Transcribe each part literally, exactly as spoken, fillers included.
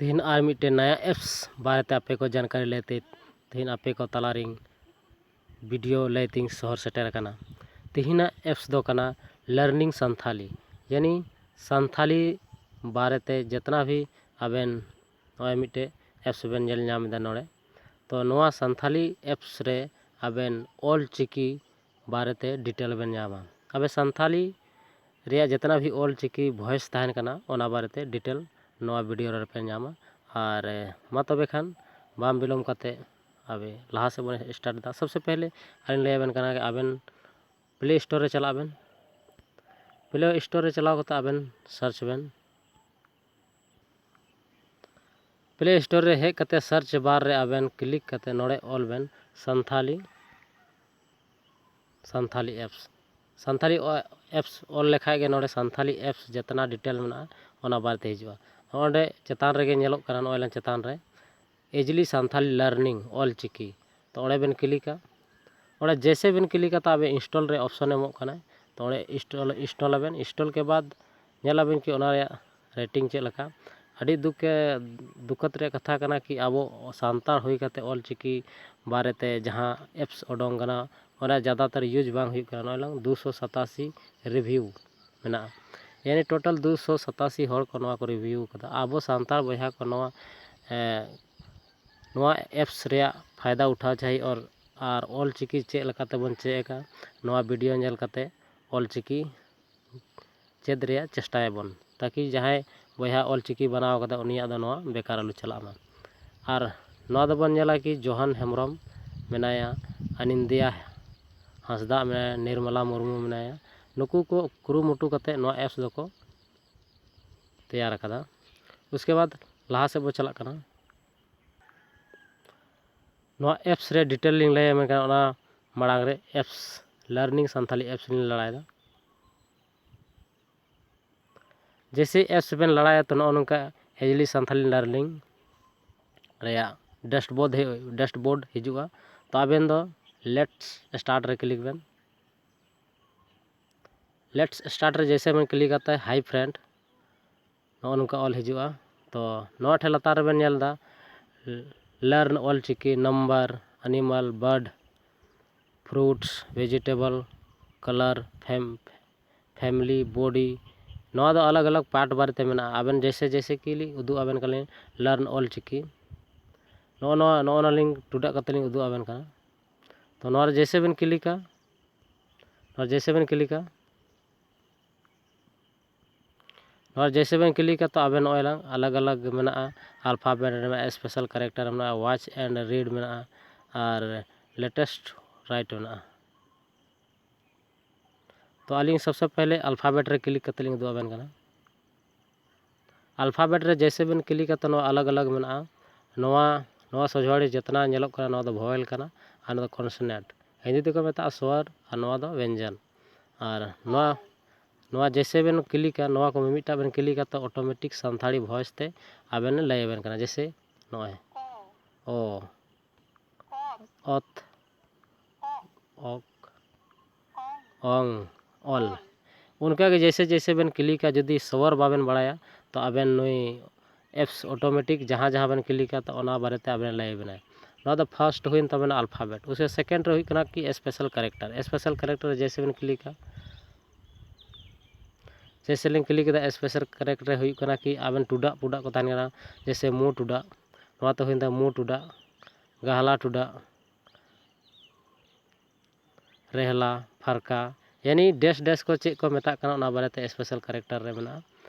ᱛᱮᱦᱮᱧ ᱟᱨ ᱢᱤᱫᱴᱮᱱ ᱱᱟᱭᱟ ᱮᱯᱥ ᱵᱟᱨᱮᱛᱮ ᱟᱯᱮ ᱠᱚ ᱡᱟᱱᱠᱟᱨᱤ ᱞᱟᱹᱭᱛᱮ ᱛᱮᱦᱮᱧ ᱟᱯᱮ ᱠᱚ ᱛᱟᱞᱟᱨᱤᱧ ᱵᱷᱤᱰᱤᱭᱳ ᱞᱟᱹᱭᱛᱤᱧ ᱥᱚᱦᱚᱨ ᱥᱮᱴᱮᱨ ᱟᱠᱟᱱᱟ᱾ ᱛᱮᱦᱮᱧᱟᱜ ᱮᱯᱥ ᱫᱚ ᱠᱟᱱᱟ ᱞᱟᱨᱱᱤᱝ ᱥᱟᱱᱛᱷᱟᱞᱤ, ᱭᱟᱱᱤ ᱥᱟᱱᱛᱷᱟᱞᱤ ᱵᱟᱨᱮᱛᱮ ᱡᱮᱛᱱᱟ ᱵᱷᱤ ᱟᱵᱮᱱ ᱱᱚᱜᱼᱚᱭ ᱢᱤᱫᱴᱮᱡ ᱮᱯᱥ ᱵᱮᱱ ᱧᱮᱞ ᱧᱟᱢ ᱮᱫᱟ ᱱᱚᱰᱮ᱾ ᱛᱚ ᱱᱚᱣᱟ ᱥᱟᱱᱛᱷᱟᱞᱤ ᱮᱯᱥ ᱨᱮ ᱟᱵᱮᱱ ᱚᱞ ᱪᱤᱠᱤ ᱵᱟᱨᱮᱛᱮ ᱰᱤᱴᱮᱞ ᱵᱮᱱ ᱧᱟᱢᱟ᱾ ᱟᱵᱮ ᱥᱟᱱᱛᱷᱟᱞᱤ ᱨᱮᱭᱟᱜ ᱡᱮᱛᱱᱟ ᱵᱷᱤ ᱚᱞ ᱪᱤᱠᱤ ᱵᱷᱚᱭᱮᱥ ᱛᱟᱦᱮᱱ ᱠᱟᱱᱟ, ᱚᱱᱟ ᱵᱟᱨᱮᱛᱮ ᱰᱤᱴᱮᱞ ᱱᱚᱣᱟ ᱵᱷᱤᱰᱤᱭᱳ ᱨᱮᱯᱮ ᱧᱟᱢᱟ᱾ ᱟᱨ ᱮ, ᱢᱟ ᱛᱚᱵᱮ ᱠᱷᱟᱱ ᱵᱟᱝ ᱵᱤᱞᱚᱢ ᱠᱟᱛᱮ ᱟᱵᱮ ᱞᱟᱦᱟ ᱥᱮᱫ ᱵᱚᱱ ᱥᱴᱟᱨᱴ ᱮᱫᱟ᱾ ᱥᱚᱵᱥᱮ ᱯᱮᱦᱞᱮ ᱟᱹᱞᱤᱧ ᱞᱟᱹᱭ ᱟᱵᱮᱱ ᱠᱟᱱᱟ ᱠᱤ ᱟᱵᱮᱱ ᱯᱞᱮ ᱥᱴᱳᱨ ᱨᱮ ᱪᱟᱞᱟᱜ ᱵᱮᱱ᱾ ᱯᱞᱮ ᱥᱴᱳᱨ ᱨᱮ ᱪᱟᱞᱟᱣ ᱠᱟᱛᱮ ᱟᱵᱮᱱ ᱥᱟᱨᱪ ᱵᱮᱱ᱾ ᱯᱞᱮ ᱥᱴᱳᱨ ᱨᱮ ᱦᱮᱡ ᱠᱟᱛᱮ ᱥᱟᱨᱪ ᱵᱟᱨ ᱨᱮ ᱟᱵᱮᱱ ᱠᱞᱤᱠ ᱠᱟᱛᱮ ᱱᱚᱰᱮ ᱚᱞ ᱵᱮᱱ ᱥᱟᱱᱛᱷᱟᱞᱤ, ᱥᱟᱱᱛᱷᱟᱞᱤ ᱮᱯᱥ᱾ ᱥᱟᱱᱛᱷᱟᱞᱤ ᱮᱯᱥ ᱚᱞ ᱞᱮᱠᱷᱟᱡ ᱜᱮ ᱱᱚᱰᱮ ᱥᱟᱱᱛᱷᱟᱞᱤ ᱮᱯᱥ ᱡᱮᱛᱱᱟ ᱰᱤᱴᱮᱞ ᱢᱮᱱᱟᱜᱼᱟ, ᱚᱱᱟ ᱵᱟᱨᱮᱛᱮ ᱦᱤᱡᱩᱜᱼᱟ᱾ ᱚᱸᱰᱮ ᱪᱮᱛᱟᱱ ᱨᱮᱜᱮ ᱧᱮᱞᱚᱜ ᱠᱟᱱᱟ, ᱱᱚᱜᱼᱚᱭ ᱞᱟᱝ ᱪᱮᱛᱟᱱ ᱨᱮ ᱮᱡᱽᱞᱤ ᱥᱟᱱᱛᱷᱟᱞᱤ ᱞᱟᱨᱱᱤᱝ ᱚᱞ ᱪᱤᱠᱤ, ᱛᱚ ᱚᱸᱰᱮ ᱵᱮᱱ ᱠᱞᱤᱠᱟ᱾ ᱚᱸᱰᱮ ᱡᱮᱭᱥᱮ ᱵᱮᱱ ᱠᱞᱤᱠᱟ ᱛᱚ ᱟᱵᱮ ᱤᱱᱥᱴᱚᱞ ᱨᱮ ᱚᱯᱥᱚᱱ ᱮᱢᱚᱜ ᱠᱟᱱᱟᱭ᱾ ᱛᱚ ᱚᱸᱰᱮ ᱤᱱᱥᱴᱚᱞ, ᱤᱱᱥᱴᱚᱞ ᱟᱵᱮᱱ᱾ ᱤᱱᱥᱴᱚᱞ ᱠᱮ ᱵᱟᱫ ᱧᱮᱞ ᱟᱵᱮᱱ ᱠᱤ ᱚᱱᱟ ᱨᱮᱭᱟᱜ ᱨᱮᱴᱤᱝ ᱪᱮᱫ ᱞᱮᱠᱟ᱾ ᱟᱹᱰᱤ ᱫᱩᱠ ᱮ, ᱫᱩᱠᱷᱚᱛ ᱨᱮᱭᱟᱜ ᱠᱟᱛᱷᱟ ᱠᱟᱱᱟ ᱠᱤ ᱟᱵᱚ ᱥᱟᱱᱛᱟᱲ ᱦᱩᱭ ᱠᱟᱛᱮ ᱚᱞ ᱪᱤᱠᱤ ᱵᱟᱨᱮᱛᱮ ᱡᱟᱦᱟᱸ ᱮᱯᱥ ᱚᱰᱚᱝ ᱠᱟᱱᱟ, ᱚᱱᱟ ᱡᱟᱫᱟᱛᱟᱨ ᱤᱭᱩᱡᱽ ᱵᱟᱝ ᱦᱩᱭᱩᱜ ᱠᱟᱱᱟ᱾ ᱱᱚᱜᱼᱚᱭ ᱞᱟᱝ ᱫᱩᱥᱚ ᱥᱟᱛᱟᱥᱤ ᱨᱤᱵᱷᱤᱭᱩ ᱢᱮᱱᱟᱜᱼᱟ, ᱭᱟᱱᱤ ᱴᱳᱴᱟᱞ ᱫᱩᱥᱚ ᱥᱟᱛᱟᱥᱤ ᱦᱚᱲ ᱠᱚ ᱱᱚᱣᱟ ᱠᱚ ᱨᱤᱵᱷᱤᱭᱩ ᱠᱟᱫᱟ᱾ ᱟᱵᱚ ᱥᱟᱱᱛᱟᱲ ᱵᱚᱭᱦᱟ ᱠᱚ ᱱᱚᱣᱟ, ᱮ, ᱱᱚᱣᱟ ᱮᱯᱥ ᱨᱮᱭᱟᱜ ᱯᱷᱟᱭᱫᱟ ᱩᱴᱷᱟᱣ ᱪᱟᱹᱦᱤ ᱚᱨ ᱟᱨ ᱚᱞ ᱪᱤᱠᱤ ᱪᱮᱫ ᱞᱮᱠᱟᱛᱮ ᱵᱚᱱ ᱪᱮᱫ ᱟᱠᱟᱫ, ᱱᱚᱣᱟ ᱵᱷᱤᱰᱤᱭᱳ ᱧᱮᱞ ᱠᱟᱛᱮ ᱚᱞ ᱪᱤᱠᱤ ᱪᱮᱫ ᱨᱮᱭᱟᱜ ᱪᱮᱥᱴᱟᱭᱟᱵᱚᱱ, ᱛᱟᱠᱤ ᱡᱟᱦᱟᱸᱭ ᱵᱚᱭᱦᱟ ᱚᱞ ᱪᱤᱠᱤ ᱵᱮᱱᱟᱣ ᱠᱟᱫᱟ ᱩᱱᱤᱭᱟᱜ ᱫᱚ ᱱᱚᱣᱟ ᱵᱮᱠᱟᱨ ᱟᱞᱚ ᱪᱟᱞᱟᱜ ᱢᱟ᱾ ᱟᱨ ᱱᱚᱣᱟ ᱫᱚᱵᱚᱱ ᱧᱮᱞᱟ ᱠᱤ ᱡᱚᱦᱟᱱ ᱦᱮᱢᱵᱨᱚᱢ ᱢᱮᱱᱟᱭᱟ, ᱟᱱᱤᱱᱫᱤᱭᱟ ᱦᱟᱸᱥᱫᱟ ᱢᱮᱱᱟᱭᱟ, ᱱᱤᱨᱢᱚᱞᱟ ᱢᱩᱨᱢᱩ ᱢᱮᱱᱟᱭᱟ᱾ ᱱᱩᱠᱩ ᱠᱚ ᱠᱩᱨᱩᱢᱩᱴᱩ ᱠᱟᱛᱮ ᱱᱚᱣᱟ ᱮᱯᱥ ᱫᱚᱠᱚ ᱛᱮᱭᱟᱨ ᱟᱠᱟᱫᱟ᱾ ᱩᱥᱠᱮ ᱵᱟᱫ ᱞᱟᱦᱟ ᱥᱮᱫ ᱵᱚ ᱪᱟᱞᱟᱜ ᱠᱟᱱᱟ᱾ ᱱᱚᱣᱟ ᱮᱯᱥ ᱨᱮ ᱰᱤᱴᱮᱞ ᱞᱤᱧ ᱞᱟᱹᱭᱟ, ᱢᱮᱱᱠᱷᱟᱱ ᱚᱱᱟ ᱢᱟᱲᱟᱝ ᱨᱮ ᱮᱯᱥ ᱞᱟᱨᱱᱤᱝ ᱥᱟᱱᱛᱷᱟᱞᱤ ᱮᱯᱥ ᱞᱤᱧ ᱞᱟᱲᱟᱭᱮᱫᱟ᱾ ᱡᱮᱭᱥᱮ ᱮᱯᱥ ᱵᱮᱱ ᱞᱟᱲᱟᱭᱟ ᱛᱚ ᱱᱚᱜᱼᱚ ᱱᱚᱝᱠᱟ ᱮᱡᱽᱞᱤ ᱥᱟᱱᱛᱷᱟᱞᱤ ᱞᱟᱨᱱᱤᱝ ᱨᱮᱭᱟᱜ ᱰᱮᱥᱵᱳᱨᱰ, ᱰᱮᱥᱵᱳᱨᱰ ᱦᱤᱡᱩᱜᱼᱟ᱾ ᱛᱚ ᱟᱵᱮᱱ ᱫᱚ ᱞᱮᱴᱥ ᱥᱴᱟᱨᱴ ᱨᱮ ᱠᱞᱤᱠ ᱵᱮᱱ᱾ ᱞᱮᱴᱥ ᱥᱴᱟᱨᱴ ᱨᱮ ᱡᱮᱭᱥᱮ ᱵᱮᱱ ᱠᱞᱤᱠ ᱠᱟᱛᱮ ᱦᱟᱭ ᱯᱷᱨᱮᱱᱰ ᱱᱚᱜᱼᱚ ᱱᱚᱝᱠᱟ ᱚᱞ ᱦᱤᱡᱩᱜᱼᱟ᱾ ᱛᱚ ᱱᱚᱣᱟ ᱴᱷᱮᱱ ᱞᱟᱛᱟᱨ ᱨᱮᱵᱮᱱ ᱧᱮᱞ ᱮᱫᱟ, learn Ol Chiki, number, animal, bird, fruits, vegetable, color, fam family, body. ᱱᱚᱣᱟ ᱫᱚ ᱟᱞᱟᱜᱽ ᱟᱞᱟᱜᱽ part ᱵᱟᱨᱮᱛᱮ ᱢᱮᱱᱟᱜᱼᱟ᱾ ᱟᱵᱮᱱ ᱡᱮᱭᱥᱮ ᱡᱮᱭᱥᱮ ᱠᱤ ᱞᱤᱧ ᱩᱫᱩᱜ ᱟᱵᱮᱱ ᱠᱟᱱᱟᱞᱤᱧ, learn ᱚᱞ ᱪᱤᱠᱤ, ᱱᱚᱜᱼᱚ ᱱᱚᱣᱟ ᱱᱚᱜᱼᱚ ᱱᱚᱣᱟ ᱞᱤᱧ ᱴᱩᱰᱟᱹᱜ ᱠᱟᱛᱮ ᱞᱤᱧ ᱩᱫᱩᱜ ᱟᱵᱮᱱ ᱠᱟᱱᱟ᱾ ᱛᱚ ᱱᱚᱣᱟ ᱨᱮ ᱡᱮᱭᱥᱮ ᱵᱮᱱ ᱠᱞᱤᱠᱟ, ᱱᱚᱣᱟ ᱡᱮᱭᱥᱮ ᱵᱮᱱ ᱠᱞᱤᱠᱟ, ᱱᱚᱣᱟ ᱡᱮᱭᱥᱮ ᱵᱮᱱ ᱠᱞᱤᱠᱟ, ᱛᱚ ᱟᱵᱮᱱ ᱱᱚᱜᱼᱚᱭ ᱞᱟᱝ ᱟᱞᱟᱜᱽ ᱟᱞᱟᱜᱽ ᱢᱮᱱᱟᱜᱼᱟ, alphabet ᱢᱮᱱᱟᱜᱼᱟ, special character ᱢᱮᱱᱟᱜᱼᱟ, watch and read ᱢᱮᱱᱟᱜᱼᱟ, ᱟᱨ latest write ᱢᱮᱱᱟᱜᱼᱟ᱾ ᱛᱚ ᱟᱹᱞᱤᱧ ᱥᱚᱵᱥᱮ ᱯᱮᱦᱞᱮ alphabet ᱨᱮ ᱠᱞᱤᱠ ᱠᱟᱛᱮ ᱞᱤᱧ ᱩᱫᱩᱜ ᱟᱵᱮᱱ ᱠᱟᱱᱟ᱾ Alphabet ᱨᱮ ᱡᱮᱭᱥᱮ ᱵᱮᱱ ᱠᱞᱤᱠᱟ, ᱛᱚ ᱱᱚᱣᱟ ᱟᱞᱟᱜᱽ ᱟᱞᱟᱜᱽ ᱢᱮᱱᱟᱜᱼᱟ᱾ ᱱᱚᱣᱟ ᱱᱚᱣᱟ ᱥᱚᱡᱷᱣᱟᱲᱤ ᱡᱮᱛᱱᱟ ᱧᱮᱞᱚᱜ ᱠᱟᱱᱟ, ᱱᱚᱣᱟ ᱫᱚ vowel ᱠᱟᱱᱟ ᱟᱨ ᱱᱚᱣᱟ ᱫᱚ consonant᱾ ᱦᱤᱱᱫᱤ ᱛᱮᱠᱚ ᱢᱮᱛᱟᱜᱼᱟ ᱥᱣᱟᱨ ᱟᱨ ᱱᱚᱣᱟ ᱫᱚ ᱵᱮᱧᱡᱚᱱ᱾ ᱟᱨ ᱱᱚᱣᱟ ᱱᱚᱣᱟ ᱡᱮᱭᱥᱮ ᱵᱮᱱ ᱠᱞᱤᱠᱟ, ᱱᱚᱣᱟ ᱠᱚ ᱢᱤᱢᱤᱫᱴᱟᱜ ᱵᱮᱱ ᱠᱞᱤᱠᱟ, ᱛᱚ automatic ᱥᱟᱱᱛᱟᱲᱤ voice ᱛᱮ ᱟᱵᱮᱱ ᱞᱟᱹᱭ ᱟᱵᱮᱱ ᱠᱟᱱᱟ᱾ ᱡᱮᱭᱥᱮ ᱱᱚᱜᱼᱚᱭ ᱚ, ᱚᱛ, ᱚᱠ, ᱚᱝ, ᱚᱞ᱾ ᱚᱱᱠᱟᱜᱮ ᱡᱮᱭᱥᱮ ᱡᱮᱭᱥᱮ ᱵᱮᱱ ᱠᱞᱤᱠᱟ, ᱡᱩᱫᱤ ᱥᱣᱟᱨ ᱵᱟᱵᱮᱱ ᱵᱟᱲᱟᱭᱟ, ᱛᱚ ᱟᱵᱮᱱ ᱱᱩᱭ apps automatic ᱡᱟᱦᱟᱸ ᱡᱟᱦᱟᱸ ᱵᱮᱱ ᱠᱞᱤᱠᱟ, ᱛᱚ ᱚᱱᱟ ᱵᱟᱨᱮᱛᱮ ᱟᱵᱮᱱ ᱞᱟᱹᱭ ᱟᱵᱮᱱᱟᱭ᱾ ᱱᱚᱣᱟ ᱫᱚ first ᱦᱩᱭᱮᱱ ᱛᱟᱵᱮᱱᱟ alphabet᱾ ᱩᱥᱮ second ᱨᱮ ᱦᱩᱭᱩᱜ ᱠᱟᱱᱟ ᱠᱤ special character᱾ Special character ᱨᱮ ᱡᱮᱭᱥᱮ ᱵᱮᱱ ᱠᱞᱤᱠᱟ, ᱡᱮᱭᱥᱮ ᱞᱤᱧ ᱠᱞᱤᱠ ᱠᱮᱫᱟ, special character ᱨᱮ ᱦᱩᱭᱩᱜ ᱠᱟᱱᱟ ᱠᱤ ᱟᱵᱮᱱ ᱴᱩᱰᱟᱹᱜ ᱯᱩᱰᱟᱹᱜ ᱠᱚ ᱛᱟᱦᱮᱱ ᱠᱟᱱᱟ, ᱡᱮᱭᱥᱮ ᱢᱩ ᱴᱩᱰᱟᱹᱜ, ᱱᱚᱣᱟ ᱛᱮ ᱦᱩᱭᱮᱱ ᱛᱟᱵᱮᱱᱟ ᱢᱩ ᱴᱩᱰᱟᱹᱜ, ᱜᱟᱦᱞᱟ ᱴᱩᱰᱟᱹᱜ, ᱨᱮᱦᱞᱟ, ᱯᱷᱟᱨᱠᱟ, ᱭᱟᱱᱤ ᱰᱮᱥ ᱰᱮᱥ ᱠᱚ ᱪᱮᱫ ᱠᱚ ᱢᱮᱛᱟᱜ ᱠᱟᱱᱟ, ᱚᱱᱟ ᱵᱟᱨᱮᱛᱮ special character ᱨᱮ ᱢᱮᱱᱟᱜᱼᱟ᱾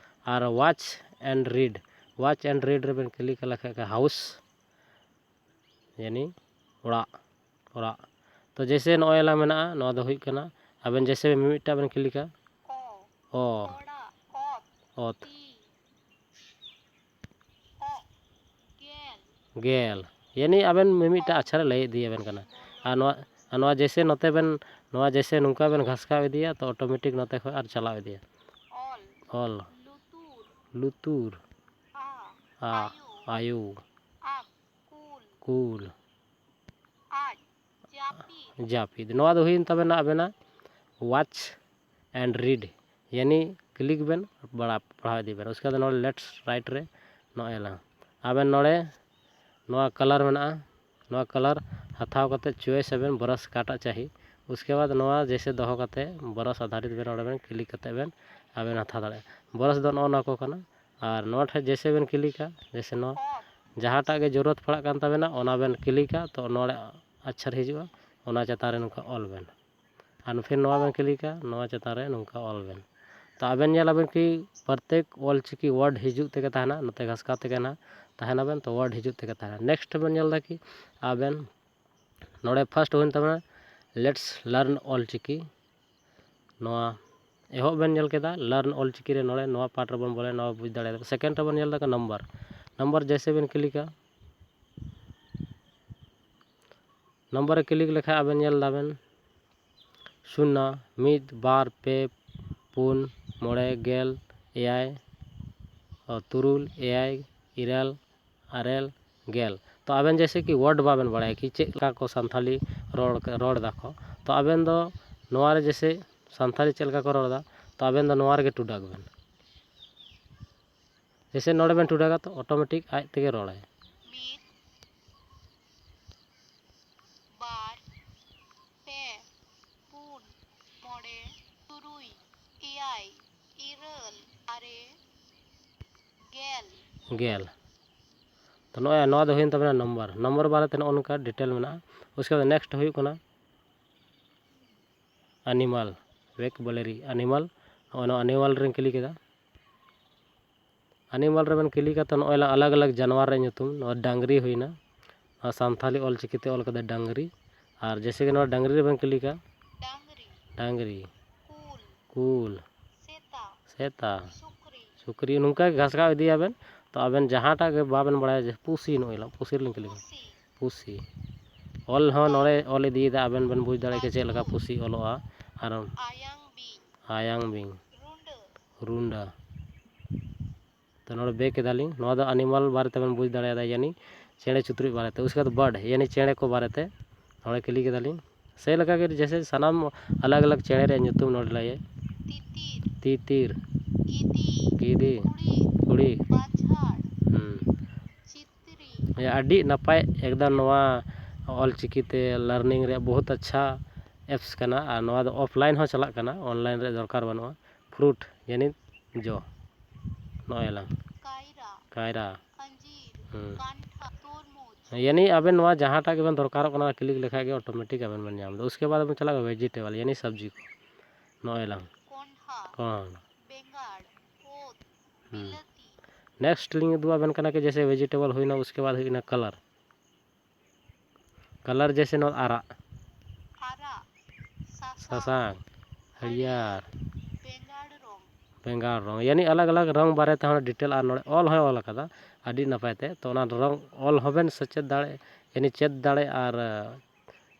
ᱟᱨ watch and read, watch and read ᱨᱮᱵᱮᱱ ᱠᱞᱤᱠ ᱞᱮᱠᱷᱟᱡ house, ᱭᱟᱱᱤ ᱚᱲᱟᱜ, ᱚᱲᱟᱜ᱾ ᱛᱚ ᱡᱮᱭᱥᱮ ᱱᱚᱜᱼᱚᱭ ᱞᱟᱝ ᱢᱮᱱᱟᱜᱼᱟ, ᱱᱚᱣᱟ ᱫᱚ ᱦᱩᱭᱩᱜ ᱠᱟᱱᱟ, ᱟᱵᱮᱱ ᱡᱮᱭᱥᱮ ᱢᱤᱢᱤᱫᱴᱟᱜ ᱵᱮᱱ ᱠᱞᱤᱠᱟ, ᱚ, ᱚᱛ, ᱜᱮᱞ, ᱭᱟᱱᱤ ᱟᱵᱮᱱ ᱢᱤᱢᱤᱫᱴᱟᱜ ᱟᱪᱷᱟᱨᱮ ᱞᱟᱹᱭ ᱤᱫᱤᱭᱟᱵᱮᱱ ᱠᱟᱱᱟ᱾ ᱟᱨ ᱱᱚᱣᱟ ᱟᱨ ᱱᱚᱣᱟ ᱡᱮᱭᱥᱮ ᱱᱚᱛᱮ ᱵᱮᱱ, ᱱᱚᱣᱟ ᱡᱮᱭᱥᱮ ᱱᱚᱝᱠᱟ ᱵᱮᱱ ᱜᱷᱟᱥᱠᱟᱣ ᱤᱫᱤᱭᱟ, ᱛᱚ automatic ᱱᱚᱛᱮ ᱠᱷᱚᱱ ᱟᱨ ᱪᱟᱞᱟᱣ ᱤᱫᱤᱭᱟ᱾ ᱚᱞ, ᱞᱩᱛᱩᱨ, ᱟ, ᱟᱭᱩ, ᱠᱩᱞ, ᱡᱟᱹᱯᱤᱫ᱾ ᱱᱚᱣᱟ ᱫᱚ ᱦᱩᱭᱮᱱ ᱛᱟᱵᱮᱱᱟ ᱟᱵᱮᱱᱟᱜ watch and read, ᱭᱟᱱᱤ ᱠᱞᱤᱠ ᱵᱮᱱ, ᱵᱟᱲᱟ-, ᱯᱟᱲᱦᱟᱣ ᱤᱫᱤ ᱵᱮᱱ᱾ ᱩᱥᱠᱮ ᱵᱟᱫ ᱱᱚᱰᱮ left right ᱨᱮ ᱱᱚᱜᱼᱚᱭ ᱞᱟᱝ ᱟᱵᱮᱱ ᱱᱚᱰᱮ ᱱᱚᱣᱟ ᱠᱟᱞᱟᱨ ᱢᱮᱱᱟᱜᱼᱟ, ᱱᱚᱣᱟ ᱠᱟᱞᱟᱨ ᱦᱟᱛᱟᱣ ᱠᱟᱛᱮ ᱪᱚᱭᱮᱥ ᱟᱵᱮᱱ ᱵᱨᱟᱥ ᱚᱠᱟᱴᱟᱜ ᱪᱟᱹᱦᱤ᱾ ᱩᱥᱠᱮ ᱵᱟᱫ ᱱᱚᱣᱟ ᱡᱮᱭᱥᱮ ᱫᱚᱦᱚ ᱠᱟᱛᱮ ᱵᱨᱟᱥ ᱟᱫᱷᱟᱨᱤᱛ ᱵᱮᱱ ᱱᱚᱰᱮ ᱵᱮᱱ ᱠᱞᱤᱠ ᱠᱟᱛᱮ ᱵᱮᱱ ᱟᱵᱮᱱ ᱦᱟᱛᱟᱣ ᱫᱟᱲᱮᱭᱟᱜᱼᱟ᱾ ᱵᱨᱟᱥ ᱫᱚ ᱱᱚᱜᱼᱚ ᱱᱚᱣᱟ ᱠᱚ ᱠᱟᱱᱟ᱾ ᱟᱨ ᱱᱚᱣᱟ ᱴᱷᱮᱱ ᱡᱮᱭᱥᱮ ᱵᱮᱱ ᱠᱞᱤᱠᱟ, ᱡᱮᱭᱥᱮ ᱱᱚᱣᱟ ᱡᱟᱦᱟᱸᱴᱟᱜ ᱜᱮ ᱡᱚᱨᱩᱨᱚᱛ ᱯᱟᱲᱟᱜ ᱠᱟᱱ ᱛᱟᱵᱮᱱᱟ ᱚᱱᱟ ᱵᱮᱱ ᱠᱞᱤᱠᱟ, ᱛᱚ ᱱᱚᱰᱮ ᱟᱪᱪᱷᱟᱨ ᱦᱤᱡᱩᱜᱼᱟ, ᱚᱱᱟ ᱪᱮᱛᱟᱱ ᱨᱮ ᱱᱚᱝᱠᱟ ᱚᱞ ᱵᱮᱱ᱾ ᱟᱨ ᱯᱷᱤᱨ ᱱᱚᱣᱟ ᱵᱮᱱ ᱠᱞᱤᱠᱟ, ᱱᱚᱣᱟ ᱪᱮᱛᱟᱱ ᱨᱮ ᱱᱚᱝᱠᱟ ᱚᱞ ᱵᱮᱱ᱾ ᱛᱚ ᱟᱵᱮᱱ ᱧᱮᱞ ᱟᱵᱮᱱ ᱠᱤ ᱯᱨᱚᱛᱮᱠ ᱚᱞ ᱪᱤᱠᱤ ᱣᱟᱨᱰ ᱦᱤᱡᱩᱜ ᱛᱮᱜᱮ ᱛᱟᱦᱮᱱᱟ, ᱱᱚᱛᱮ ᱜᱷᱟᱥᱠᱟᱣ ᱛᱮᱜᱮ ᱱᱟᱦᱟᱜ ᱛᱟᱦᱮᱱᱟᱵᱮᱱ, ᱛᱚ ᱣᱟᱨᱰ ᱦᱤᱡᱩᱜ ᱛᱮᱜᱮ ᱛᱟᱦᱮᱱᱟ᱾ ᱱᱮᱠᱥᱴ ᱵᱮᱱ ᱧᱮᱞ ᱮᱫᱟ ᱠᱤ ᱟᱵᱮᱱ ᱱᱚᱰᱮ ᱯᱷᱟᱥᱴ ᱦᱩᱭᱮᱱ ᱛᱟᱵᱮᱱᱟ Let's Learn ᱚᱞ ᱪᱤᱠᱤ᱾ ᱱᱚᱣᱟ ᱮᱦᱚᱵ ᱵᱮᱱ ᱧᱮᱞ ᱠᱮᱫᱟ, ᱞᱟᱨᱱ ᱚᱞ ᱪᱤᱠᱤ ᱨᱮ ᱱᱚᱰᱮ ᱱᱚᱣᱟ ᱯᱟᱨᱴ ᱨᱮᱵᱚᱱ ᱵᱚᱞᱚᱭᱟ, ᱱᱚᱣᱟ ᱵᱩᱡᱽ ᱫᱟᱲᱮᱭᱟᱜᱼᱟ᱾ ᱥᱮᱠᱮᱱᱰ ᱨᱮᱵᱚᱱ ᱧᱮᱞ ᱮᱫᱟ ᱱᱟᱢᱵᱟᱨ, ᱱᱟᱢᱵᱟᱨ ᱡᱮᱭᱥᱮ ᱵᱮᱱ ᱠᱞᱤᱠᱟ, ᱱᱟᱢᱵᱟᱨ ᱨᱮ ᱠᱞᱤᱠ ᱞᱮᱠᱷᱟᱱ ᱟᱵᱮᱱ ᱧᱮᱞ ᱫᱟᱵᱮᱱ ᱥᱩᱱᱱᱟ, ᱢᱤᱫ, ᱵᱟᱨ, ᱯᱮ, ᱯᱩᱱ, ᱢᱚᱬᱮ, ᱜᱮᱞ, ᱮᱭᱟᱭ, ᱚ, ᱛᱩᱨᱩᱭ, ᱮᱭᱟᱭ, ᱤᱨᱟᱹᱞ, ᱟᱨᱮᱞ, ᱜᱮᱞ᱾ ᱛᱚ ᱟᱵᱮᱱ ᱡᱮᱭᱥᱮ ᱠᱤ ᱣᱟᱨᱰ ᱵᱟᱵᱮᱱ ᱵᱟᱲᱟᱭᱟ ᱠᱤ ᱪᱮᱫ ᱞᱮᱠᱟ ᱠᱚ ᱥᱟᱱᱛᱷᱟᱞᱤ ᱨᱚᱲ, ᱨᱚᱲ ᱫᱟᱠᱚ, ᱛᱚ ᱟᱵᱮᱱ ᱫᱚ ᱱᱚᱣᱟ ᱨᱮ ᱡᱮᱭᱥᱮ ᱥᱟᱱᱛᱷᱟᱞᱤ ᱪᱮᱫ ᱞᱮᱠᱟ ᱠᱚ ᱨᱚᱲ ᱮᱫᱟ, ᱛᱚ ᱟᱵᱮᱱ ᱫᱚ ᱱᱚᱣᱟ ᱨᱮᱜᱮ ᱴᱩᱰᱟᱜᱽ ᱵᱮᱱ᱾ ᱡᱮᱭᱥᱮ ᱱᱚᱰᱮ ᱵᱮᱱ ᱴᱩᱰᱟᱜᱟ ᱛᱚ ᱚᱴᱳᱢᱮᱴᱤᱠ ᱟᱡ ᱛᱮᱜᱮ ᱨᱚᱲᱟᱭ᱾ ᱢᱤᱫ, ᱵᱟᱨ, ᱯᱮ, ᱯᱩᱱ, ᱢᱚᱬᱮ, ᱛᱩᱨᱩᱭ, ᱮᱭᱟᱭ, ᱤᱨᱟᱹᱞ, ᱟᱨᱮ, ᱜᱮᱞ᱾ ᱜᱮᱞ᱾ ᱛᱚ ᱱᱚᱜᱼᱚᱭ ᱱᱚᱣᱟ ᱫᱚ ᱦᱩᱭᱮᱱ ᱛᱟᱵᱮᱱᱟ ᱱᱚᱢᱵᱚᱨ᱾ ᱱᱚᱢᱵᱚᱨ ᱵᱟᱨᱮᱛᱮ ᱱᱚᱜᱼᱚ ᱱᱚᱝᱠᱟ ᱰᱤᱴᱮᱞ ᱢᱮᱱᱟᱜᱼᱟ᱾ ᱩᱥᱠᱮ ᱵᱟᱫ ᱱᱮᱠᱥᱴ ᱦᱩᱭᱩᱜ ᱠᱟᱱᱟ ᱟᱱᱤᱢᱟᱞ, ᱣᱮᱠᱵᱩᱞᱟᱨᱤ ᱟᱱᱤᱢᱟᱞ᱾ ᱱᱚᱜᱼᱚᱭ ᱱᱚᱣᱟ ᱟᱱᱤᱢᱟᱞ ᱨᱮᱧ ᱠᱞᱤᱠ ᱮᱫᱟ᱾ ᱟᱱᱤᱢᱟᱞ ᱨᱮᱵᱮᱱ ᱠᱞᱤᱠᱟ ᱛᱚ ᱱᱚᱜᱼᱚᱭ ᱞᱟᱝ ᱟᱞᱟᱜᱽ ᱟᱞᱟᱜᱽ ᱡᱟᱱᱣᱟᱨ ᱨᱮᱭᱟᱜ ᱧᱩᱛᱩᱢ, ᱱᱚᱣᱟ ᱰᱟᱝᱨᱤ ᱦᱩᱭᱱᱟ, ᱱᱚᱣᱟ ᱥᱟᱱᱛᱷᱟᱞᱤ ᱚᱞ ᱪᱤᱠᱤᱛᱮ ᱚᱞ ᱠᱟᱫᱟ ᱰᱟᱝᱨᱤ᱾ ᱟᱨ ᱡᱮᱭᱥᱮ ᱠᱤ ᱱᱚᱣᱟ ᱰᱟᱝᱨᱤ ᱨᱮᱵᱮᱱ ᱠᱞᱤᱠᱟ, ᱰᱟᱝᱨᱤ, ᱰᱟᱝᱨᱤ, ᱠᱩᱞ, ᱠᱩᱞ, ᱥᱮᱛᱟ, ᱥᱮᱛᱟ, ᱥᱩᱠᱨᱤ, ᱥᱩᱠᱨᱤ, ᱱᱚᱝᱠᱟ ᱜᱮ ᱜᱷᱟᱥᱠᱟᱣ ᱤᱫᱤᱭᱟᱵᱮᱱ᱾ ᱛᱚ ᱟᱵᱮᱱ ᱡᱟᱦᱟᱸᱴᱟᱜ ᱜᱮ ᱵᱟᱵᱮᱱ ᱵᱟᱲᱟᱭᱟ, ᱡᱮ ᱯᱩᱥᱤ, ᱱᱚᱜᱼᱚᱭ ᱞᱟᱝ ᱯᱩᱥᱤ ᱨᱮᱞᱤᱧ ᱠᱞᱤᱠᱟ, ᱯᱩᱥᱤ, ᱯᱩᱥᱤ᱾ ᱚᱞ ᱦᱚᱸ ᱱᱚᱰᱮ ᱚᱞ ᱤᱫᱤᱭᱮᱫᱟ, ᱟᱵᱮᱱ ᱵᱮᱱ ᱵᱩᱡᱽ ᱫᱟᱲᱮᱭᱟᱜᱼᱟ ᱪᱮᱫ ᱞᱮᱠᱟ ᱯᱩᱥᱤ ᱚᱞᱚᱜᱼᱟ᱾ ᱟᱨ ᱟᱭᱟᱝ ᱵᱤᱧ, ᱟᱭᱟᱝ ᱵᱤᱧ, ᱨᱩᱸᱰᱟᱹ, ᱨᱩᱸᱰᱟᱹ᱾ ᱛᱚ ᱱᱚᱰᱮ ᱵᱮᱠ ᱠᱮᱫᱟᱞᱤᱧ᱾ ᱱᱚᱣᱟ ᱫᱚ ᱟᱱᱤᱢᱟᱞ ᱵᱟᱨᱮ ᱛᱮᱵᱮᱱ ᱵᱩᱡᱽ ᱫᱟᱲᱮᱭᱟᱫᱟ, ᱭᱟᱱᱤ ᱪᱮᱬᱮ ᱪᱩᱛᱨᱩᱡ ᱵᱟᱨᱮᱛᱮ᱾ ᱩᱥᱠᱮ ᱵᱟᱫ ᱵᱟᱨᱰ, ᱭᱟᱱᱤ ᱪᱮᱬᱮ ᱠᱚ ᱵᱟᱨᱮᱛᱮ ᱱᱚᱰᱮ ᱠᱞᱤᱠ ᱠᱮᱫᱟᱞᱤᱧ᱾ ᱥᱮ ᱞᱮᱠᱟ ᱜᱮ ᱡᱮᱭᱥᱮ ᱥᱟᱱᱟᱢ ᱟᱞᱟᱜᱽ ᱟᱞᱟᱜᱽ ᱪᱮᱬᱮ ᱨᱮᱭᱟᱜ ᱧᱩᱛᱩᱢ ᱱᱚᱰᱮ ᱞᱟᱹᱭᱟᱭ᱾ ᱛᱤᱛᱤᱨ, ᱛᱤᱛᱤᱨ, ᱜᱤᱫᱤ, ᱜᱤᱫᱤ, ᱠᱩᱲᱤᱫ, ᱠᱩᱲᱤᱫ, ᱯᱟᱡᱷᱟᱲ, ᱟᱹᱰᱤ ᱱᱟᱯᱟᱭ ᱮᱠᱫᱚᱢ᱾ ᱱᱚᱣᱟ ᱚᱞ ᱪᱤᱠᱤ ᱛᱮ learning ᱨᱮᱭᱟᱜ ᱵᱚᱦᱩᱛ ᱟᱪᱪᱷᱟ apps ᱠᱟᱱᱟ, ᱟᱨ ᱱᱚᱣᱟ ᱫᱚ offline ᱦᱚᱸ ᱪᱟᱞᱟᱜ ᱠᱟᱱᱟ, online ᱨᱮᱭᱟᱜ ᱫᱚᱨᱠᱟᱨ ᱵᱟᱹᱱᱩᱜᱼᱟ᱾ Fruit ᱭᱟᱱᱤ ᱡᱚ, ᱱᱚᱜᱼᱚᱭ ᱞᱟᱝ ᱠᱟᱭᱨᱟ, ᱠᱟᱭᱨᱟ᱾ ᱟᱸᱡᱤᱨ, ᱦᱩᱸ᱾ ᱠᱟᱱᱴᱷᱟᱲ, ᱛᱚᱨᱢᱩᱡᱽ᱾ ᱭᱟᱱᱤ ᱟᱵᱮᱱ ᱱᱚᱣᱟ ᱡᱟᱦᱟᱸᱴᱟᱜ ᱜᱮᱵᱮᱱ ᱫᱚᱨᱠᱟᱨᱚᱜ ᱠᱟᱱᱟ, click ᱞᱮᱠᱷᱟᱡ ᱜᱮ automatic ᱟᱵᱮᱱ ᱵᱮᱱ ᱧᱟᱢ ᱮᱫᱟ᱾ ᱩᱥᱠᱮ ᱵᱟᱫ ᱟᱵᱮᱱ ᱪᱟᱞᱟᱜ ᱠᱟᱱᱟ vegetable ᱭᱟᱱᱤ ᱥᱟᱵᱽᱡᱤ ᱠᱚ, ᱱᱚᱜᱼᱚᱭ ᱞᱟᱝ ᱠᱚᱸᱰᱷᱟ, ᱠᱚᱸᱰᱷᱟ᱾ ᱵᱮᱸᱜᱟᱲ, ᱦᱩᱸ᱾ Next ᱞᱤᱧ ᱩᱫᱩᱜ ᱟᱵᱮᱱ ᱠᱟᱱᱟ ᱠᱤ ᱡᱮᱭᱥᱮ vegetable ᱦᱩᱭᱱᱟ, ᱩᱥᱠᱮ ᱵᱟᱫ ᱦᱩᱭᱱᱟ colour᱾ Colour ᱡᱮᱭᱥᱮ ᱱᱚᱣᱟ ᱟᱨᱟᱜ, ᱟᱨᱟᱜ, ᱥᱟᱥᱟᱝ, ᱥᱟᱥᱟᱝ, ᱦᱟᱹᱨᱭᱟᱹᱲ, ᱦᱟᱹᱨᱭᱟᱹᱲ, ᱵᱮᱸᱜᱟᱲ ᱨᱚᱝ᱾ ᱵᱮᱸᱜᱟᱲ ᱨᱚᱝ, ᱭᱟᱱᱤ ᱟᱞᱟᱜᱽ ᱟᱞᱟᱜᱽ ᱨᱚᱝ ᱵᱟᱨᱮ ᱛᱮᱦᱚᱸ detail ᱟᱨ ᱱᱚᱰᱮ ᱚᱞ ᱦᱚᱸᱭ ᱚᱞ ᱟᱠᱟᱫᱟ ᱟᱹᱰᱤ ᱱᱟᱯᱟᱭ ᱛᱮ᱾ ᱛᱚ ᱚᱱᱟ ᱨᱚᱝ ᱚᱞ ᱦᱚᱸᱵᱮᱱ ᱥᱮᱪᱮᱫ ᱫᱟᱲᱮ, ᱭᱟᱱᱤ ᱪᱮᱫ ᱫᱟᱲᱮ ᱟᱨ,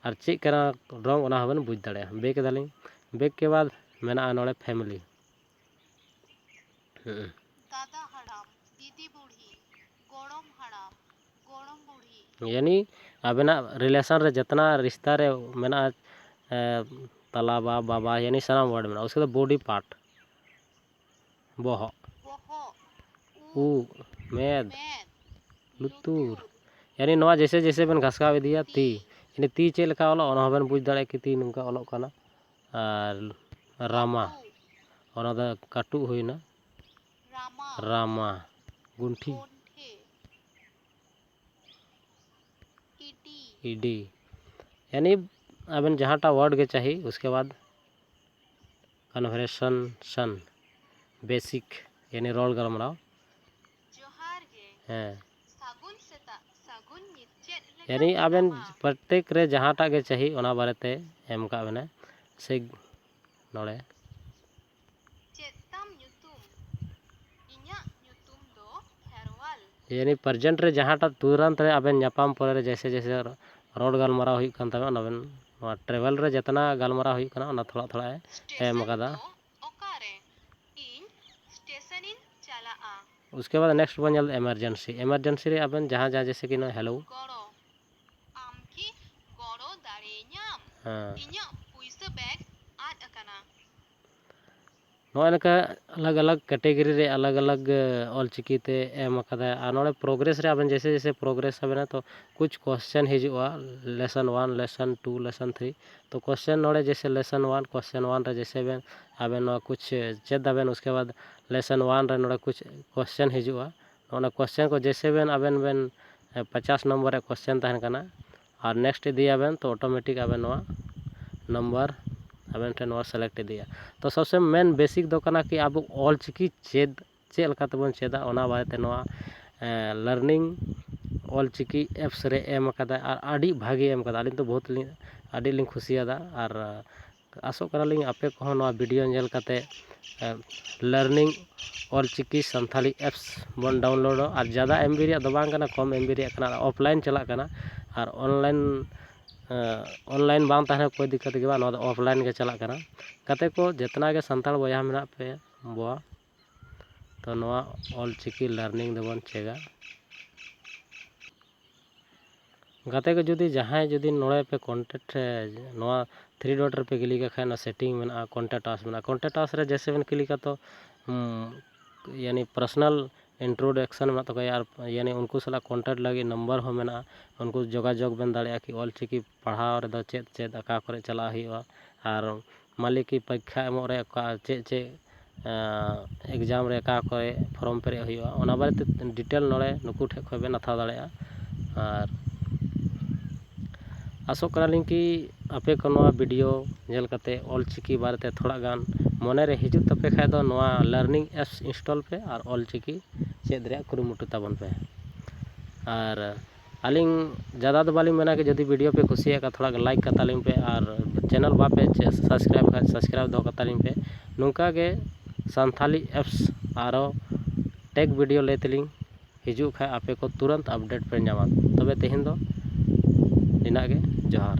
ᱟᱨ ᱪᱮᱫ ᱠᱟᱱᱟ ᱨᱚᱝ, ᱚᱱᱟ ᱦᱚᱸᱵᱮᱱ ᱵᱩᱡᱽ ᱫᱟᱲᱮᱭᱟᱜᱼᱟ᱾ back ᱮᱫᱟᱞᱤᱧ, back ᱠᱮ ᱵᱟᱫ ᱢᱮᱱᱟᱜᱼᱟ ᱱᱚᱰᱮ family᱾ ᱦᱩᱸ᱾ ᱫᱟᱫᱟ ᱦᱟᱲᱟᱢ, ᱫᱤᱫᱤ ᱵᱩᱲᱦᱤ, ᱜᱚᱲᱚᱢ ᱦᱟᱲᱟᱢ, ᱜᱚᱲᱚᱢ ᱵᱩᱲᱦᱤ᱾ ᱭᱟᱱᱤ ᱟᱵᱮᱱᱟᱜ relation ᱨᱮ ᱡᱮᱛᱱᱟ ᱨᱤᱥᱛᱟ ᱨᱮ ᱢᱮᱱᱟᱜᱼᱟ, ᱮ, ᱛᱟᱞᱟ ᱵᱟ, ᱵᱟᱵᱟ, ᱭᱟᱱᱤ ᱥᱟᱱᱟᱢ word ᱢᱮᱱᱟᱜᱼᱟ᱾ ᱩᱥᱠᱮ ᱵᱟᱫ body part, ᱵᱚᱦᱚᱜ, ᱵᱚᱦᱚᱜ, ᱩᱵ, ᱩᱵ, ᱢᱮᱫ, ᱢᱮᱫ, ᱞᱩᱛᱩᱨ᱾ ᱞᱩᱛᱩᱨ᱾ ᱭᱟᱱᱤ ᱱᱚᱣᱟ ᱡᱮᱭᱥᱮ ᱡᱮᱭᱥᱮ ᱵᱮᱱ ᱜᱷᱟᱥᱠᱟᱣ ᱤᱫᱤᱭᱟ, ᱛᱤ᱾ ᱛᱤ᱾ ᱭᱟᱱᱤ ᱛᱤ ᱪᱮᱫ ᱞᱮᱠᱟ ᱚᱞᱚᱜ, ᱚᱱᱟ ᱦᱚᱸᱵᱮᱱ ᱵᱩᱡᱽ ᱫᱟᱲᱮᱭᱟᱜᱼᱟ ᱠᱤ ᱛᱤ ᱱᱚᱝᱠᱟ ᱚᱞᱚᱜ ᱠᱟᱱᱟ᱾ ᱟᱨ ᱨᱟᱢᱟ, ᱠᱟᱹᱴᱩᱵ᱾ ᱚᱱᱟ ᱫᱚ ᱠᱟᱹᱴᱩᱵ ᱦᱩᱭᱱᱟ᱾ ᱨᱟᱢᱟ᱾ ᱨᱟᱢᱟ, ᱜᱩᱱᱴᱷᱤ᱾ ᱜᱚᱱᱴᱷᱮ᱾ ᱤᱰᱤ᱾ ᱤᱰᱤ᱾ ᱭᱟᱱᱤ ᱟᱵᱮᱱ ᱡᱟᱦᱟᱸᱴᱟᱜ word ᱜᱮ ᱪᱟᱦᱤ, ᱩᱥᱠᱮ ᱵᱟᱫ conversation, basic, ᱭᱟᱱᱤ ᱨᱚᱲ ᱜᱟᱞᱢᱟᱨᱟᱣ᱾ ᱡᱚᱦᱟᱨ ᱜᱮ᱾ ᱦᱮᱸ᱾ ᱥᱟᱹᱜᱩᱱ ᱥᱮᱛᱟᱜ, ᱥᱟᱹᱜᱩᱱ ᱧᱤᱫ, ᱪᱮᱫ ᱞᱮᱠᱟ ᱭᱟᱱᱤ ᱟᱵᱮᱱ ᱢᱮᱱᱟᱢᱟ? ᱯᱨᱚᱛᱮᱠ ᱨᱮ ᱡᱟᱦᱟᱸᱴᱟᱜ ᱜᱮ ᱪᱟᱦᱤ, ᱚᱱᱟ ᱵᱟᱨᱮᱛᱮ ᱮᱢ ᱠᱟᱜ ᱵᱮᱱᱟ᱾ ᱥᱮ ᱱᱚᱰᱮ ᱪᱮᱫ ᱛᱟᱢ ᱧᱩᱛᱩᱢ? ᱤᱧᱟᱜ ᱧᱩᱛᱩᱢ ᱫᱚ ᱠᱷᱮᱨᱣᱟᱞ᱾ ᱭᱟᱱᱤ present ᱨᱮ ᱡᱟᱦᱟᱸᱴᱟᱜ ᱛᱩᱨᱟᱱᱛ ᱨᱮ ᱟᱵᱮᱱ ᱧᱟᱯᱟᱢ ᱯᱚᱨᱮ ᱨᱮ ᱡᱮᱭᱥᱮ ᱡᱮᱭᱥᱮ ᱨᱚᱲ ᱜᱟᱞᱢᱟᱨᱟᱣ ᱦᱩᱭᱩᱜ ᱠᱟᱱ ᱛᱟᱵᱮᱱᱟ, ᱚᱱᱟ ᱵᱮᱱ, ᱱᱚᱣᱟ travel ᱨᱮ ᱡᱮᱛᱱᱟ ᱜᱟᱞᱢᱟᱨᱟᱣ ᱦᱩᱭᱩᱜ ᱠᱟᱱᱟ, ᱚᱱᱟ ᱛᱷᱚᱲᱟ ᱛᱷᱚᱲᱟ ᱮ ᱮᱢ ᱥᱴᱮᱥᱚᱱ ᱠᱟᱫᱟ᱾ ᱫᱚ ᱚᱠᱟᱨᱮ? ᱤᱧ ᱥᱴᱮᱥᱚᱱ ᱤᱧ ᱪᱟᱞᱟᱜᱼᱟ᱾ ᱩᱥᱠᱮ ᱵᱟᱫ next ᱵᱚᱱ ᱧᱮᱞ ᱮᱫᱟ emergency᱾ emergency ᱨᱮ ᱟᱵᱮᱱ ᱡᱟᱦᱟᱸ ᱡᱟᱦᱟᱸ ᱡᱮᱭᱥᱮ ᱠᱤ ᱱᱚᱣᱟ hello᱾ ᱜᱚᱲᱚ᱾ ᱟᱢ ᱠᱤ ᱜᱚᱲᱚ ᱫᱟᱲᱮᱭᱟᱹᱧᱟᱢ? ᱦᱮᱸ᱾ ᱤᱧᱟᱹᱜ ᱯᱩᱭᱥᱟᱹ bag ᱟᱫ ᱟᱠᱟᱱᱟ᱾ ᱱᱚᱜᱼᱚᱭ ᱱᱚᱝᱠᱟ ᱟᱞᱟᱜᱽ ᱟᱞᱟᱜᱽ ᱠᱮᱴᱮᱜᱚᱨᱤ ᱨᱮ ᱟᱞᱟᱜᱽ ᱟᱞᱟᱜᱽ ᱚᱞᱪᱤᱠᱤ ᱛᱮ ᱮᱢ ᱟᱠᱟᱫᱟᱭ᱾ ᱟᱨ ᱱᱚᱰᱮ ᱯᱨᱳᱜᱨᱮᱥ ᱨᱮ ᱟᱵᱮᱱ ᱡᱮᱭᱥᱮ ᱡᱮᱭᱥᱮ ᱯᱨᱳᱜᱨᱮᱥ ᱟᱵᱮᱱᱟ, ᱛᱚ ᱠᱩᱪ ᱠᱚᱥᱪᱮᱱ ᱦᱤᱡᱩᱜᱼᱟ, lesson one, lesson two, lesson three. ᱛᱚ ᱠᱚᱥᱪᱮᱱ ᱱᱚᱰᱮ ᱡᱮᱭᱥᱮ ᱞᱮᱥᱚᱱ ᱚᱣᱟᱱ, ᱠᱚᱥᱪᱮᱱ ᱚᱣᱟᱱ ᱨᱮ ᱡᱮᱭᱥᱮ ᱵᱮᱱ ᱟᱵᱮᱱ ᱱᱚᱣᱟ ᱠᱩᱪ ᱪᱮᱫ ᱟᱵᱮᱱ, ᱩᱥᱠᱮ ᱵᱟᱫ ᱞᱮᱥᱚᱱ ᱚᱣᱟᱱ ᱨᱮ ᱱᱚᱰᱮ ᱠᱩᱪ ᱠᱚᱥᱪᱮᱱ ᱦᱤᱡᱩᱜᱼᱟ᱾ ᱚᱱᱟ ᱠᱚᱥᱪᱮᱱ ᱠᱚ ᱡᱮᱭᱥᱮ ᱵᱮᱱ ᱟᱵᱮᱱ ᱵᱮᱱ ᱯᱚᱪᱟᱥ ᱱᱚᱢᱵᱚᱨ ᱨᱮ ᱠᱚᱥᱪᱮᱱ ᱛᱟᱦᱮᱱ ᱠᱟᱱᱟ, ᱟᱨ ᱱᱮᱠᱥᱴ ᱤᱫᱤᱭᱟᱵᱮᱱ, ᱛᱚ ᱚᱴᱳᱢᱮᱴᱤᱠ ᱟᱵᱮᱱ ᱱᱚᱣᱟ ᱱᱚᱢᱵᱚᱨ ᱟᱵᱮᱱ ᱴᱷᱮᱱ ᱱᱚᱣᱟ ᱥᱤᱞᱮᱠᱴ ᱤᱫᱤᱜᱼᱟ᱾ ᱛᱚ ᱥᱚᱵᱥᱮ ᱢᱮᱱ ᱵᱮᱥᱤᱠ ᱫᱚ ᱠᱟᱱᱟ ᱠᱤ ᱟᱵᱚ ᱚᱞᱪᱤᱠᱤ ᱪᱮᱫ ᱪᱮᱫ ᱞᱮᱠᱟ ᱛᱮᱵᱚᱱ ᱪᱮᱫᱟ, ᱚᱱᱟ ᱵᱟᱨᱮᱛᱮ ᱱᱚᱣᱟ ᱞᱟᱨᱱᱤᱝ ᱚᱞᱪᱤᱠᱤ ᱮᱯᱥ ᱨᱮ ᱮᱢ ᱟᱠᱟᱫᱟ, ᱟᱨ ᱟᱹᱰᱤ ᱵᱷᱟᱜᱮ ᱮᱢ ᱟᱠᱟᱫᱟ᱾ ᱟᱹᱞᱤᱧ ᱫᱚ ᱵᱚᱦᱩᱛ ᱞᱤᱧ ᱟᱹᱰᱤ ᱞᱤᱧ ᱠᱩᱥᱤᱭᱟᱫᱟ, ᱟᱨ ᱟᱥᱚᱜ ᱠᱟᱱᱟᱞᱤᱧ ᱟᱯᱮ ᱠᱚᱦᱚᱸ ᱱᱚᱣᱟ ᱵᱷᱤᱰᱤᱭᱳ ᱧᱮᱞ ᱠᱟᱛᱮ ᱞᱟᱨᱱᱤᱝ ᱚᱞᱪᱤᱠᱤ ᱥᱟᱱᱛᱷᱟᱞᱤ ᱮᱯᱥ ᱵᱚᱱ ᱰᱟᱣᱩᱱᱞᱳᱰᱚᱜ᱾ ᱟᱨ ᱡᱟᱫᱟ ᱮᱢᱵᱤ ᱨᱮᱭᱟᱜ ᱫᱚ ᱵᱟᱝ ᱠᱟᱱᱟ, ᱠᱚᱢ ᱮᱢᱵᱤ ᱨᱮᱭᱟᱜ ᱠᱟᱱᱟ, ᱚᱯᱷᱞᱟᱭᱤᱱ ᱪᱟᱞᱟᱜ ᱠᱟᱱᱟ᱾ ᱟᱨ ᱚᱱᱞᱟᱭᱤᱱ ᱚᱱᱞᱟᱭᱤᱱ ᱵᱟᱝ ᱛᱟᱦᱮᱱ ᱠᱳᱭ ᱫᱤᱠᱠᱟᱛ ᱜᱮ ᱵᱟᱝ, ᱱᱚᱣᱟ ᱫᱚ ᱚᱯᱷᱞᱟᱭᱤᱱ ᱜᱮ ᱪᱟᱞᱟᱜ ᱠᱟᱱᱟ᱾ ᱜᱟᱛᱮ ᱠᱚ, ᱡᱮᱛᱱᱟ ᱜᱮ ᱥᱟᱱᱛᱟᱲ ᱵᱚᱭᱦᱟ ᱢᱮᱱᱟᱜ ᱯᱮ ᱵᱚᱣᱟ, ᱛᱚ ᱱᱚᱣᱟ ᱚᱞᱪᱤᱠᱤ ᱞᱟᱨᱱᱤᱝ ᱫᱚᱵᱚᱱ ᱪᱮᱫᱟ᱾ ᱜᱟᱛᱮ ᱠᱚ, ᱡᱩᱫᱤ ᱡᱟᱦᱟᱸᱭ ᱡᱩᱫᱤ ᱱᱚᱰᱮ ᱯᱮ ᱠᱚᱱᱴᱮᱠᱴ ᱨᱮ ᱱᱚᱣᱟ ᱛᱷᱨᱤ ᱰᱚᱴ ᱨᱮᱯᱮ ᱠᱞᱤᱠᱟ ᱠᱷᱟᱱ ᱚᱱᱟ ᱥᱮᱴᱤᱝ ᱢᱮᱱᱟᱜᱼᱟ, ᱠᱚᱱᱴᱮᱠᱴ ᱟᱥ ᱢᱮᱱᱟᱜᱼᱟ᱾ ᱠᱚᱱᱴᱮᱠᱴ ᱟᱥ ᱨᱮ ᱡᱮᱭᱥᱮ ᱵᱮᱱ ᱠᱞᱤᱠᱟ ᱛᱚ ᱩᱢ, ᱭᱟᱱᱤ ᱯᱟᱨᱥᱚᱱᱟᱞ ᱤᱱᱴᱨᱳᱰᱟᱠᱥᱚᱱ ᱢᱮᱱᱟᱜ ᱛᱟᱠᱚᱣᱟ, ᱟᱨ ᱭᱟᱱᱤ ᱩᱱᱠᱩ ᱥᱟᱞᱟᱜ ᱠᱚᱱᱴᱮᱠᱴ ᱞᱟᱹᱜᱤᱫ ᱱᱚᱢᱵᱚᱨ ᱦᱚᱸ ᱢᱮᱱᱟᱜᱼᱟ᱾ ᱩᱱᱠᱩ ᱡᱳᱜᱟᱡᱳᱜᱽ ᱵᱮᱱ ᱫᱟᱲᱮᱭᱟᱜᱼᱟ ᱠᱤ ᱚᱞᱪᱤᱠᱤ ᱯᱟᱲᱦᱟᱣ ᱨᱮᱫᱚ ᱪᱮᱫ ᱪᱮᱫ ᱚᱠᱟ ᱠᱚᱨᱮ ᱪᱟᱞᱟᱜ ᱦᱩᱭᱩᱜᱼᱟ, ᱟᱨ ᱢᱟᱞᱤᱠᱤ ᱯᱚᱨᱤᱠᱠᱷᱟ ᱮᱢᱚᱜ ᱨᱮ ᱚᱠᱟ ᱪᱮᱫ ᱪᱮᱫ ᱮᱠᱡᱟᱢ ᱨᱮ ᱚᱠᱟ ᱠᱚᱨᱮ ᱯᱷᱨᱚᱢ ᱯᱮᱨᱮᱡ ᱦᱩᱭᱩᱜᱼᱟ, ᱚᱱᱟ ᱵᱟᱨᱮᱛᱮ ᱰᱤᱴᱮᱞ ᱱᱚᱰᱮ ᱱᱩᱠᱩ ᱴᱷᱮᱱ ᱠᱷᱚᱱ ᱵᱮᱱ ᱦᱟᱛᱟᱣ ᱫᱟᱲᱮᱭᱟᱜᱼᱟ᱾ ᱟᱨ ᱟᱥᱚᱜ ᱠᱟᱱᱟᱞᱤᱧ ᱠᱤ ᱟᱯᱮ ᱠᱚ ᱱᱚᱣᱟ ᱵᱷᱤᱰᱤᱭᱳ ᱧᱮᱞ ᱠᱟᱛᱮ ᱚᱞᱪᱤᱠᱤ ᱵᱟᱨᱮᱛᱮ ᱛᱷᱚᱲᱟ ᱜᱟᱱ ᱢᱚᱱᱮ ᱨᱮ ᱦᱤᱡᱩᱜ ᱛᱟᱯᱮ ᱠᱷᱟᱡ ᱫᱚ ᱱᱚᱣᱟ ᱞᱟᱨᱱᱤᱝ ᱮᱯᱥ ᱤᱱᱥᱴᱚᱞ ᱯᱮ ᱟᱨ ᱚᱞᱪᱤᱠᱤ ᱪᱮᱫ ᱨᱮᱭᱟᱜ ᱠᱩᱨᱩᱢᱩᱴᱩ ᱛᱟᱵᱚᱱ ᱯᱮ᱾ ᱟᱨ ᱟᱹᱞᱤᱧ ᱡᱟᱫᱟ ᱫᱚ ᱵᱟᱹᱞᱤᱧ ᱢᱮᱱᱟ ᱠᱤ ᱡᱩᱫᱤ ᱵᱷᱤᱰᱤᱭᱳ ᱯᱮ ᱠᱩᱥᱤᱭᱟᱜ ᱠᱷᱟᱱ ᱛᱷᱚᱲᱟ ᱞᱟᱭᱤᱠ ᱠᱟᱛᱟᱞᱤᱧ ᱯᱮ, ᱟᱨ ᱪᱮᱱᱮᱞ ᱵᱟᱯᱮ ᱥᱟᱵᱥᱠᱨᱟᱭᱤᱵ ᱠᱷᱟᱱ ᱥᱟᱵᱥᱠᱨᱟᱭᱤᱵ ᱫᱚᱦᱚ ᱠᱟᱛᱟᱞᱤᱧ ᱯᱮ᱾ ᱱᱚᱝᱠᱟ ᱜᱮ ᱥᱟᱱᱛᱷᱟᱞᱤ ᱮᱯᱥ ᱟᱨᱚ ᱴᱮᱠ ᱵᱷᱤᱰᱤᱭᱳ ᱞᱟᱹᱭ ᱛᱮᱞᱤᱧ ᱦᱤᱡᱩᱜ ᱠᱷᱟᱱ ᱟᱯᱮ ᱠᱚ ᱛᱩᱨᱟᱹᱱᱛ ᱟᱯᱰᱮᱴ ᱯᱮ ᱧᱟᱢᱟ᱾ ᱛᱚᱵᱮ ᱛᱮᱦᱮᱧ ᱫᱚ ᱱᱤᱱᱟᱹᱜ ᱜᱮ, ᱡᱚᱦᱟᱨ᱾